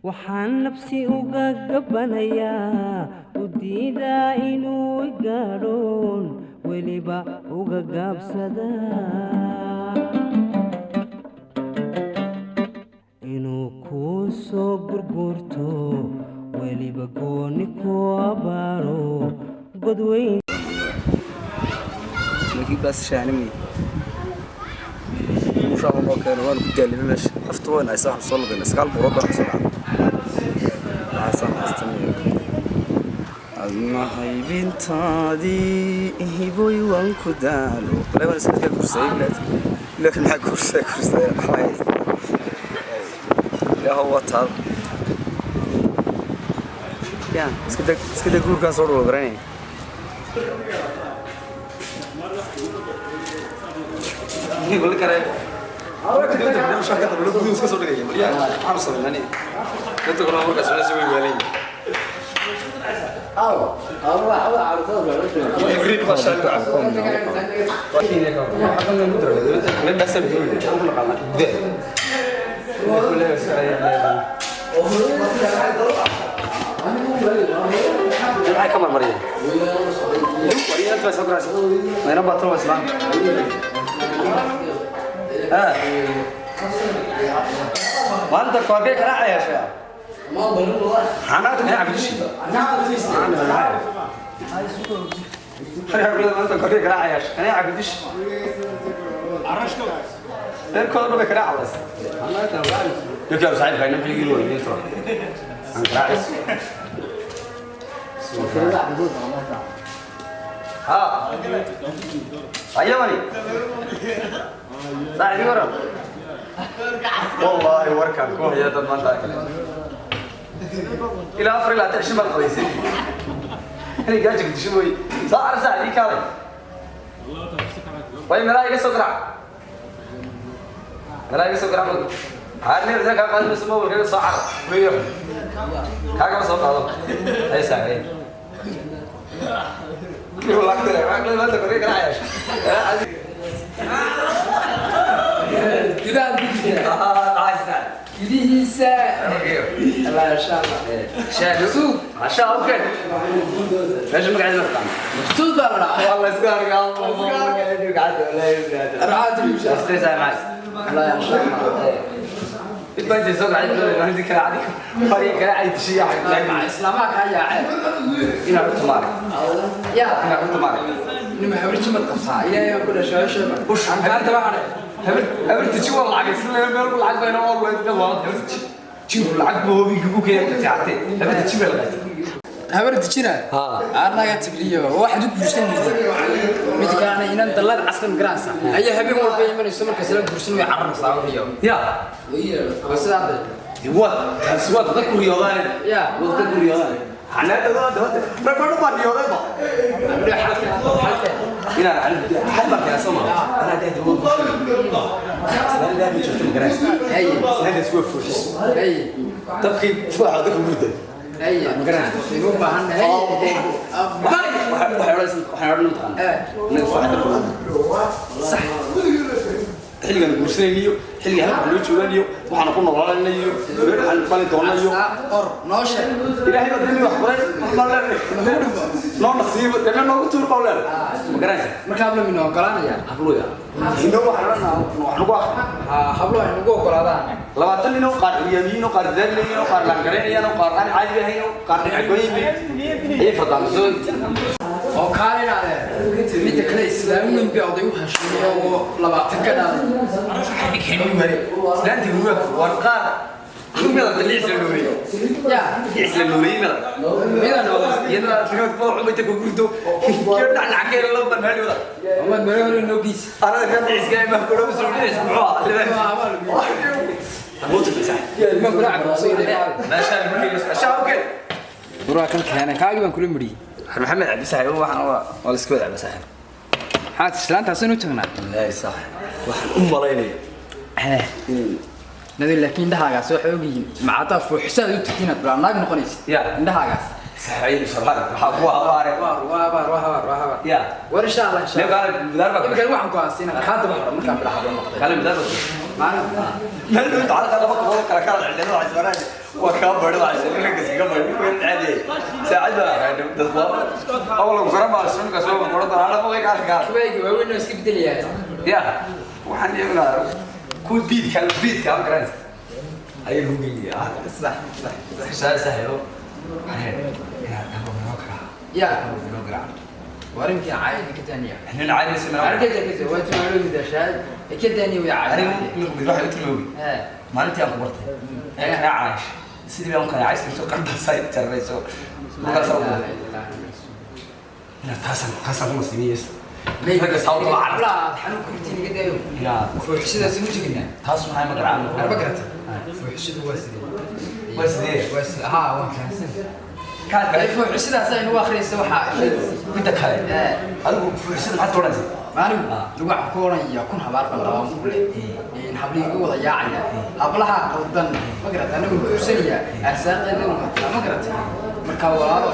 Waxaan nafsi uga gabbanayaa, u diidaa inuu igaadhoon, weliba uga gaabsadaa inuu kuu soo gurguurto, weliba gooni ku abaaro godweyn. Laakiin baas shaanimay mushaa noo keeno, waanu ku daalibay meesha. Naftu waan haysaa, waxaan soo lugaynay 9 buurood baan kasoo dhacay. Waxaasaan haystanay adna haybintaadii hiboy, waan ku daalo. Walaahi waan iska gursayay, laakiin maxaa gursay gursay? Waxaa haysta Ilaahow waa taada. Ya iska dag, iska dag, guurkaan soo dholo garanaya. Maxay ka marmariyeen? Mayna baatan waa islaam. Maanta koorkay garaacaya sheekh. Xanaad ma cabdishi. Maanta koorkay garaacaya sheekh. Ana cabdishi. Reerkooda dhan bay garaacaysa. Yoki saaxiibka inuu xilligii loo yimid soo. Aan garaacis. Ha. Ayamani. Saaxiibkii waran. Wallaahi warkaan ku haya dad maanta kale. Ilaa 24 baan qadaysay. Inay gaajo gudisho mooye. Soo arsa ii kaalay. Way meelaha iga soo garaac. Meelaha iga soo garaac. Haa, nin kaa qaadi mayso mobilka soo carar. Weeyo. Kaagama soo qaado. Hay saacay. Lacag maanta korkay garaacaya. Gudaha ku jirta gudihiisa Allah insha Allah. Suuq. Masha Allah. Meesha magaceeda ma taqaan? Maqsuud baa la dhahaa. والله اسكار قال. أرعاد. Allah insha Allah. انت سوق عيد ما كلا عادي فريق كلا عيد شيء. Islaamaha kaa yaaceen. ina ku tamaar. Ya. Ina ku tamaar. Nima habarji ma qabsaa? Ilaahay aan ku dhashay sheema. Ush. Aan daba hadhay. Habar habar tiji waa lacag isla meel lacag bayna waa loo waa habar tiji jiw lacag buu hobi kugu keenay taate habar tiji baa lacag. Habar dejina. Ha. Annaga tigliyo waxaad u guursan weyday. Mid kalena inan dallad caslan garanaysa ayaa habeen walba imanayso, markaas la guursan way cararaysaa wixiyo. Ya. Waa sidaa hadda. Waa taas, waa dadka ku riyoodaan. Ya. Waa dadka ku riyoodaan xanaada waa dad rag baa riyoodaan ba. Habdhe xalka xalka. Ina xal baa kala soo ma ana dad waa islaan dad joogto ma garanaysa. Haye. Islaan isku fuuxis. Haye. Dabkii fuuxa dadku murday. Haye. Ma garanaysa. Inuu baahan yahay. Waxay odhanaysaa, waxay odhan taqaan inaga fuuxa dabka. Sax. Xilligan guursanayniyo, xilligan halka loo joogaaniyo, waxaana ku noolaanayo, waxaan bali doonayo. Or noo sheeg. Ilaahay baa demi wax qoray, wax baan leenahay noo nasiibo deme noogu tuur baan leenahay, ma garanaysa. Marka hablo mina ogolaanaya. Habluya inoo waxaan odhanaa wax nagu akri. Hablo ay nagu ogolaadaan. 20 nin oo qaar ciyaamiyiin oo qaar dadaalnayiin oo qaar laangaraynayaan oo qaar aan caadi ahayn oo qaar dhinac goyin ayay fadaan soo. Oo kaalinaade midda kale islaam weyn bay oday u heshiiyey oo 20 ka dhaalay. Islaantii buuga war qaar mada liis la nuuriyo. Ya. Liis la nuuriyo mada. Midaan wada. Iyadoo aad baa xumayta ku gurdo kiyo dhacnac keen loo banaan wada. Ama meel hore noo geys. Anada kan dhiiska ma ku dhaw soo dhiis muxuu ah abuutu sax. Ma kula cabso. Ma sha Allah sha okay. Buraa kan keenay, kaagii baan kula mariyey. Maxamed Cabdi saaxiib, waxaan waa la iska wada caba saaxiib. Maxaad islaantaas inuu tagnaa? Wallaahi saaxiib, waxaan u malaynayaa Nadi, laakiin indhahaagaas waxay ogyihiin macadaa fuuxisaad u tagtiin inaad bilaa naag noqonaysid. Ya. Indhahaagaas. Saaxiib sharxan waxaa ku habaare. Waar waa habaar, waa habaar, waa habaar. Ya. War insha Allah, insha Neef Allah. kaale mudaar baa. Iminkan waxaan go'aansan inaan kaa daba horo markaan bilaa hablo noqday. Kaale mudaar baa. Maalin. Meel dhow taala laba kala kala kala xidhan waxa isbaraan. Waa kaa bari waxaa ninka iskaga bari ninka caadi saacad baa dad waa awal ugu garan baa sunka soo qoran doona ana qoy ka Kuwayga waaweyn oo iska bedelayaa. Ya waxaan iyaguna ku biidka biidka aan garanaysa ayay lagu gelinaya sax sax sax sahelo waxaan inaad dhabo noo karaa Ya, noo garaaco warinka caayida ka daaniya. nin caadi samee Arkaysa kaza waa tumaalo dashaad ka daaniya way anigu caayida. mid mid waxay u tilmaamay Eh, maalintii aan ku bartay ee kana caash sidii baan kana caash intuu qardasay jarrayso markaas ugu ina taasan taasan kuma sameeyay ragga sawd la carab la xanuun kurtiin iga daayo. ina Fuuxshadaas ma jignaa. taas maxay ma garaaco Arba garata. Fuuxshadu waa sidee? Waa sidee? Waa sidee? Ha, waan fahansan. Kaa Ay fuuxshadaas ay nagu akhriyaysa waxa midda kale Eh. adigu fuuxsada maxaad ka odhanaysaa Maanigu lagu wax ku oranaya kun habaar baan qabaa ku leh. In hablihi igu wada yaacaya. Hablaha qaldan ma garata anigu guursanaya. Arsaaqeena waa ma garata. Marka walaalo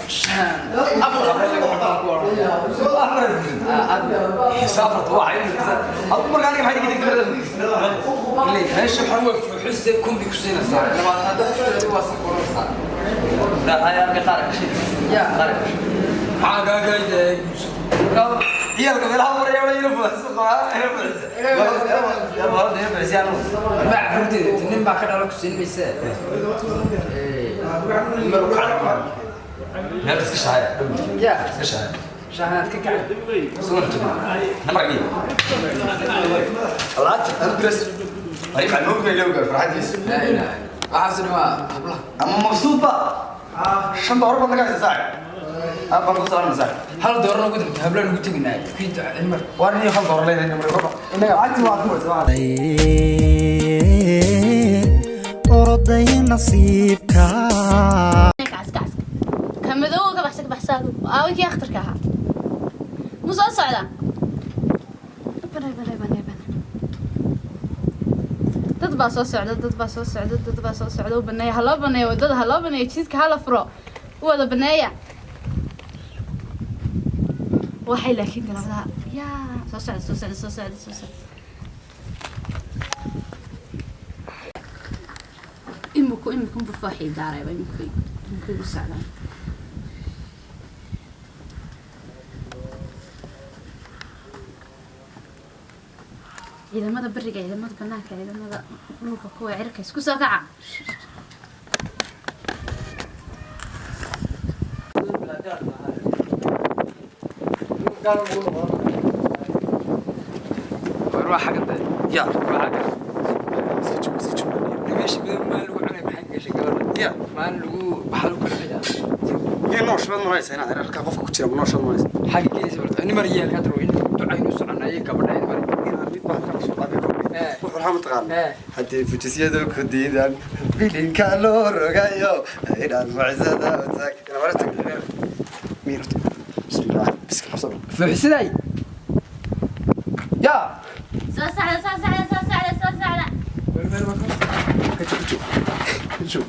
shan afar hablood lagu xidhan ku oranaya. Ah, safarta waa ay adigu marka aniga maxay iga dhigtay ilay meesha waxaa waa fuuxisa kumbi ku siinaysaa. Labaad hadda ku waa san koranaysaa. la haya aniga qaar ka sheeg Ya. qaar ka sheeg Maxaa gaagayda guurso. ciyaalka meelaha maraya wala ina fuuxsan qoraa ina fuuxsan wala ina fuuxsan Ma carruurteeda nin baa ka dhalo ku siin maysa. Eh, mar u kacay. meel iska shaaya Ya. iska shaaya Shahaad ka kacay. sugan tumo namar gi alaat adres ariif aan moogay lowga farxadiis La ilaaha. Waxaasna waa hablaha. ama mabsuud ba shan door baan laga haysaa saac abban ku salaam saac Hal dooran ugu dibta hablaha ugu teginaa. Kii cilmar. war ni hal door leeyahay namar inaga lacagti waa ku wada oroday nasiibka Cas cas ka madowga ka baxsa ka baxsa aaway kii akhtarka ahaa mu soo socdaa bane bane bane bane dad baa soo socda dad baa soo socda dad baa soo socda u baneeya ha loo baneeyo waddada ha loo baneeyo jidka ha la furo u wada baneeya waxay laakiin galabadaha yaa soo socda soo socda soo socda soo socda iminku iminku fooxii daarayba iminku iminku igu socdaan ciidamada beriga ciidamada banaanka ciidamada dhulka kuwa cirka isku soo kaca War waa xagga day. ya Waa xagga. iska joog iska joog Meesha badan maa lagu cunay maxay gashay gabadha. ya Maan lagu waxa lagu kala xigaa. iyo nooshbaad maraysa inaad halka qofka ku jira nooshbaad maraysa Xagga gees barta. Nimar yeel ka darweyn. Ducaynu soconay gabadha nimar. inaad mid baa ka soo dhaafay Eh. wuxuu lahaa mataqaana Eh. haddii fujisyadu ku diidaan bilinka loo rogayo inaan mucjisada u taag inaan wara tag miirto bismillaah biska qabsada Fuuxsiday. ya soo socda soo socda soo socda soo socda ka joog joog ka joog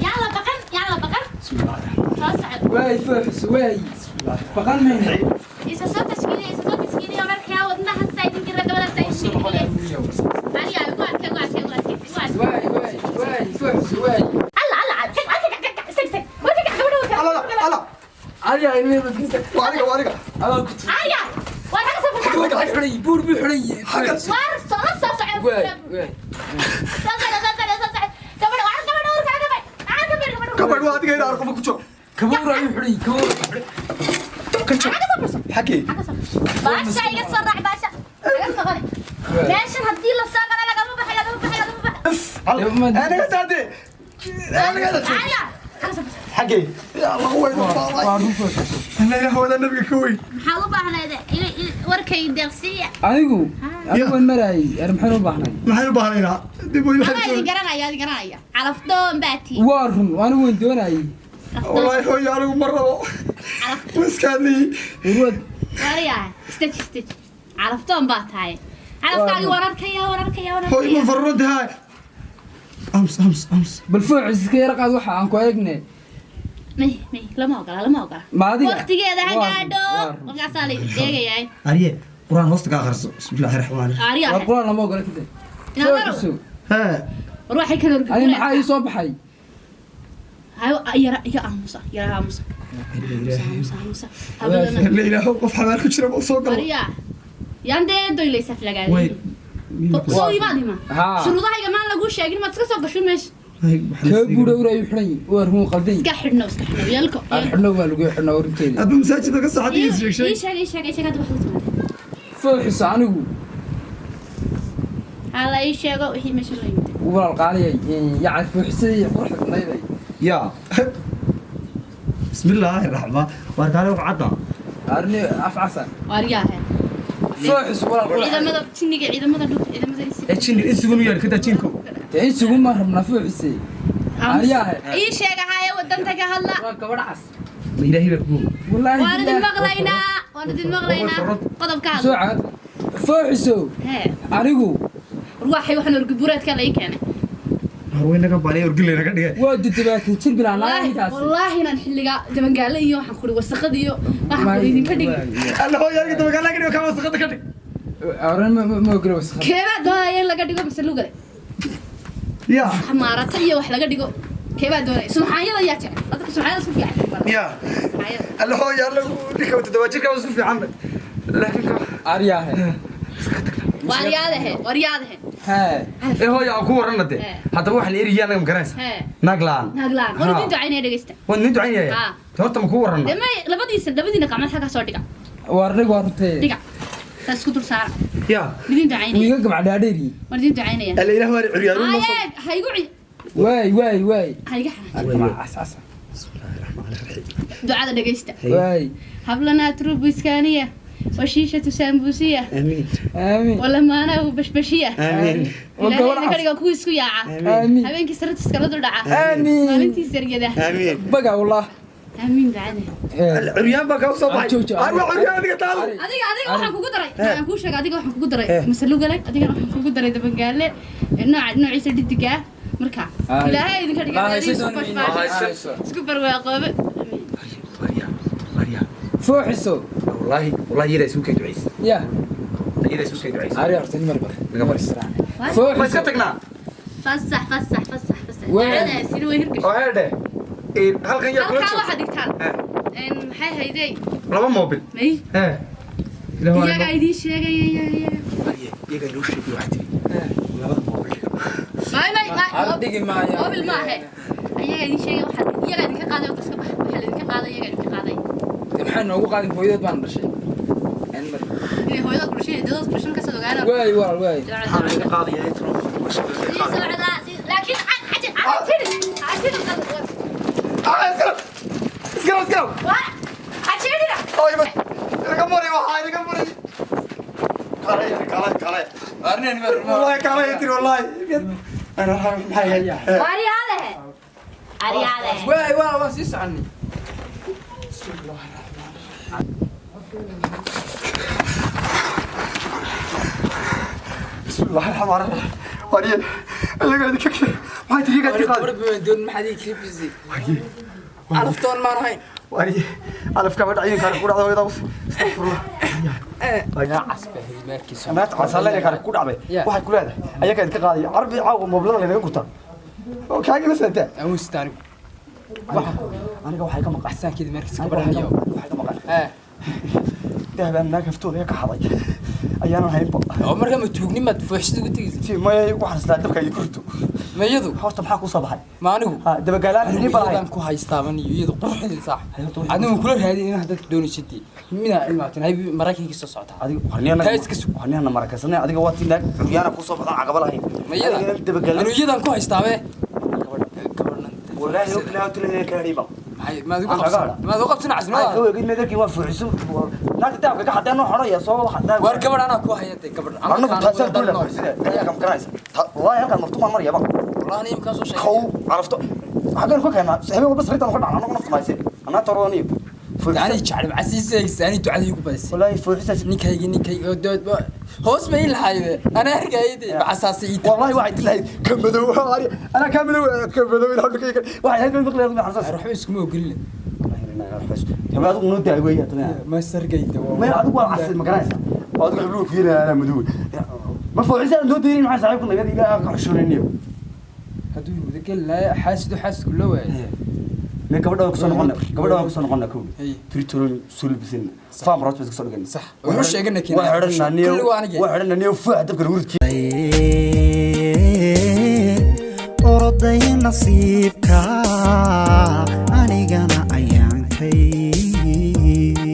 yaan la baqan yaan la baqan bismillaah soo socda Waay fuuxis waay. Baqan mayna. isa soo tashkiiliya isa soo tashkiiliya markaa wadnaha saa idin gira gabadha saa idin geliya aniga igu adkay igu adkay igu adkay igu adkay Waay waay waay fuuxis waay. alla alla alla tag tag tag tag istag istag waa tag gabadha waa ala ala Adiga ilmihi badkiisa. waa aniga waa aniga Adaa ku aniga waa xagga soo fadhiya xag xulay buur buu xulay. waar soo soo socda Waay waay. soo socda soo socda soo socda gabadha waa gabadha waa gabadha waa gabadha gabadha gabadh waa adiga inaan qofka ku joog Kabuur ayuu xulay kabuur. ka joog xagee baasha iga soo raac baasha laga noqone meeshan haddii la soo galo lagama baxo lagama baxo lagama baxo aniga taade aniga taade aniga xagga soo fadhiya xagee ya allah weyn Waa run fuuxis. ina hawada nabiga ka weyn maxaad u baahnayd warkay deeqsiiya Adigu adigu waan maraayay er maxaan u baahnay. maxay u baahnaynaa dib way anaa idin garanaya idin garanaya calafdoon baa tii Waa run anigu waan doonayay. والله hooyo anigu ma rabo waskaadii Warwad waryaa istaji istaji calafdoon baa tahay calafkaagi waan arkaya waan arkaya waan hooyo ma arkaya farrontahay ams ams ams bal fuuxis iska yar qaad waxa aan ku eegne. may may lama ogola lama ogola Ma adiga? waqtigeeda ha Waa run, gaadho waa run. markaasaa la eegayaa ariye quraan hoosta ka akhriso bismillaahi raxmaani aariyaa War quraan lama ogola kadib. Inaa Fuuxisu. hee war waxay kala Ani maxaa ii orguraysaa soo baxay? Hayo yara iga aamusa, yara aamusa. Aamusa, aamusa. Hablana. La ilaaho, qof xabaal ku jira ma soo galo. Mariya. Yaan dee doyleysa Way. flagaadeen. Soo imaad ima. Haa. Shuruudahayga maan laguu sheegin, maad iska soo gasho meesha. Kee buudha ur ayuu xidhan yahay, waa run qaldan. Iska xidhno, iska xidhno. Yeelko. Aan xidhno, waa lagu xidhno runteeda. Hadba masaajidka ka saxadiis sheeg sheeg. Ii sheeg, ii sheeg, ii sheeg hadda waxaad u timaadeen. Fooxisa anigu. Hala ii sheego wixii meesha loo yimid. Walaal qaaliyay, yacni fooxisadii quruxda badnayday. Ya bismillaahi raxmaan, waar kaale wax cadda. Arni af casan. Waariyaahe. Fooxis walaal qurux. Ciidamada jinniga, ciidamada dhulka, ciidamada insiga. Ee jinni insigu nu yeedh kada jinku. Dee insigu ma rabnaa fooxise. Ariyaahe. Ii sheega haya wadanta ka hadla. Waa gabadh cas. Ma ilaahay baa kugu. Wallaahi. Waan idin maqlaynaa, waan idin maqlaynaa. Qodobka soo hadla. cad fooxiso. Hee. Anigu. Ruuxay waxaan orgibureedka la ii keenay. Horwey naga baanay, orgile naga dhigay. Waa 70 jir bilaa Wallaahi naagaas. Wallaahi inaan xilliga dabangaale iyo waxaan kuri wasaqad iyo waxaan kuri idinka dhigi. Alla hooyo, aniga dabagaala ka dhigo, kaa wasaqada ka dhig. Oran ma ogolo wasakh. Keebaa doonaya in laga dhigo mise lugale? Ya. Xamaarata iyo wax laga dhigo. Keebaa doonaya? Sumxaanyada yaa jecel? Dadka sumxaanyada isku fiican. Ya. Sumxaanyada. Alla hooyo, alla ninka 7 jirka isku fiican, laakiin Ariyaahe. Waaryaadahe, waaryaadahe. Hee. Ee hooyo, aan ku warranna de. Ee. Haddaba waxaan eriyaa anaga, ma garanaysa? Hee. Naag la'aan. Naaglaan. War idin ducaynaya, dhegeysta. Waan idin ducaynaya. Haa. Horta ma kuu warranna? Dee may labadiisa, labadiina gacmood xaggaa soo dhiga. Waa anigu, waa runteeda. Dhiga. Saas isku dul saara. Ya. Idin ducaynaya. Wiiga gabcadhaadheeri. War idin ducaynaya. Alla ilaah, waan curyaaruun noo soo. Haye, ha igu Waay waay waay. Ha iga xanaajin. Gabadh cas cas. Bismillaahi raxmaani raxiim. Ducada dhegeysta. Waay. Hablanaa trubuiskaaniya washiishatu saambuusiya. Aamiin. Aamiin. Walamaanahu bashbashiya. Aamiin. Waa Ilaahay gabadh idinka cas. dhiga kuwa isku yaaca. Aamiin. Habeenkii saratiska la dul dhaca. Aamiin. Maalintii saryada. Aamiin. Baga wallah. Aamiin ducada. Alla curyaan baa kaa soo baxay. Joog, joog. Ar waa curyaan adiga taadu. Adiga waxaan kugu daray, waxaan kuu sheegay, adiga waxaan kugu daray masalugale, adigana waxaan kugu daray dabangaale nooca noociisa dhidiga ah. Marka Ay. ilaahay idinka dhiga Ma hayso isku doon bashbaasha, ma hayso. Isku barwaaqoobe. Arya. Fooxiso. Wallaahi wallaahi, yada isugu kay ducaysa. Ya. Yada isugu kay ducaysa. Ari horta nimar bar. Naga bar. Ma iska Fooxiso. tagnaa? Fasax, fasax, fasax, fasax. Waa. Ducadaasina way hirgashay. Oo heedhe, halkan yaa kula Halkaa jooga? waxaad dhigtaan. Maxay haydey? Laba moobil. May. Ee ilaah waa. Iyagaa idiin sheegaya, iyaga, iyaga. Arya, iyagaa noo sheegay, waxaa tiri labada moobil dhiga. May, may, may. Ar dhigi maayo. Mobil ma ahe. Iyagaa idiin sheegay, waxaad iyagaa idinka qaaday oo iska bax. Waxaa laidinka qaaday, iyagaa idinka qaaday. Dee maxay noogu qaadin? Hooyadeed baan dhashay. Nimar. Inay hooyada ku dhashay, dadood ku dhashay kasoo ogaana. Waay walaal waay. Maxaa laga qaadayaa intro? Sii socdaa, laakiin cajin, cajin, cajin, Iskala iskala iskala. waa cajinina. Inaga maray, waxaa inaga maray. Kale kale kale. Arni nimar. Wallahi kale tiri, wallahi ana maxay ahayd? Waaryaadahe, aryaadahe. Waay walaal, waan sii soconay. Bismillahi raxmaani raxiim. Wariye, iyaga idinka maxay tiri? Iyaga idinka qaaday. Gabadh baan doon, maxaad ii kirifisay? Wariye. Alaftoon maan ahayn. Wariye, alafka ma dhacyin kale ku dhacday hooyada? Astagfirullah. Cas baa himaarkiisa. Naad casalle kale ku dhacday. Ya. Waxay ku leedahay ayaga idinka qaaday carbi caawa moobilada laynaga gurtaa oo kaagi ma santaa. Aan weystaa anigu. Aniga waxay ka maqan Axsaankeeda maarkiisa aniga gabadha hayo. waxay ka maqan Ee. dahabaan naag haftooda ka xaday ayaanan haynba. Oo markaa ma tuugnimaad fooxisada ugu tegaysa? Si maya, waxaan islaa dabka idinku rito. Ma iyadu? Horta maxaa kuu soo baxay? Ma anigu? Ha, dabagaalaan Anigu xidhiidh baa lahayd. iyadan ku haystaaban iyo iyadu quruxdeeda saax. Horta Adigu kula raadin inaad dadka doonaysid. Mina ilmaatin hay Maraykanka soo socota. Adiga warniyana Taa iska sug. Warniyana marakaysanay, adiga waa tii naag curyaana kuu soo baxdan caqaba lahayn. Ma iyada? Adigana dabagaalaan. Anigu iyadan ku haystaabe. Gabadha. Gabadhan. Wallaahi ilaahu tilahay ka hadhiiba. Maxay maad ugu Aan qabsan? cagaara. Maad ugu qabsan Ay ka casnimada? weegid meedarkii waa fuuxiso naagta dahabka ka xadeen oo xoraya soo waxa. War gabadh anaa ku haya dee gabadh. Anagu taasaan doonaa fuuxisada ayaa kam garanaysa. Wallaahi halkaan martumaan marayaba. Wallahi aniga imkaan soo sheegay. Kow carafto xaggan ku keenaa habeen walba sariirtan ku dhacna anagu nafta mayse anaa tarooniyo. Ani jecel casiisaysa, ani ducadii ugu badisay. Wallaahi fuuxisaas. Ninkaygi oo dood hoos bay ilahayde. Ana arkayde bacasaasay ii. Wallahi waxay tilahayd ka madow anaa ka madow ka madow ilaa dhulka waxay ahayd maqlayd ma xasaas. Waxba iskuma ogolin. Tabii adigu noo daaweeya tabii. Ma sargayda waa. Ma adigu waa casir, ma garanaysaa? Adigu xubnuhu keenaya anaa madow ma fuuxisaan noo daynin, maxaa saaxiibku naga ilaa ka xishoonayniyo. Hadduu wada geli lahaa xaasidu xaasidku la waayay. Me gabadha waan kusoo noqona, gabadha waan kusoo noqona kow. Hey. Tritoron sulbisin faam root bas kusoo dhigan. Sax. Wuxuu sheegana keenay. Waa xidhanaa niyo. Kulli waa anige. Waa xidhanaa niyo, fuuxa dabka lagu ridki. Oroday nasiibka.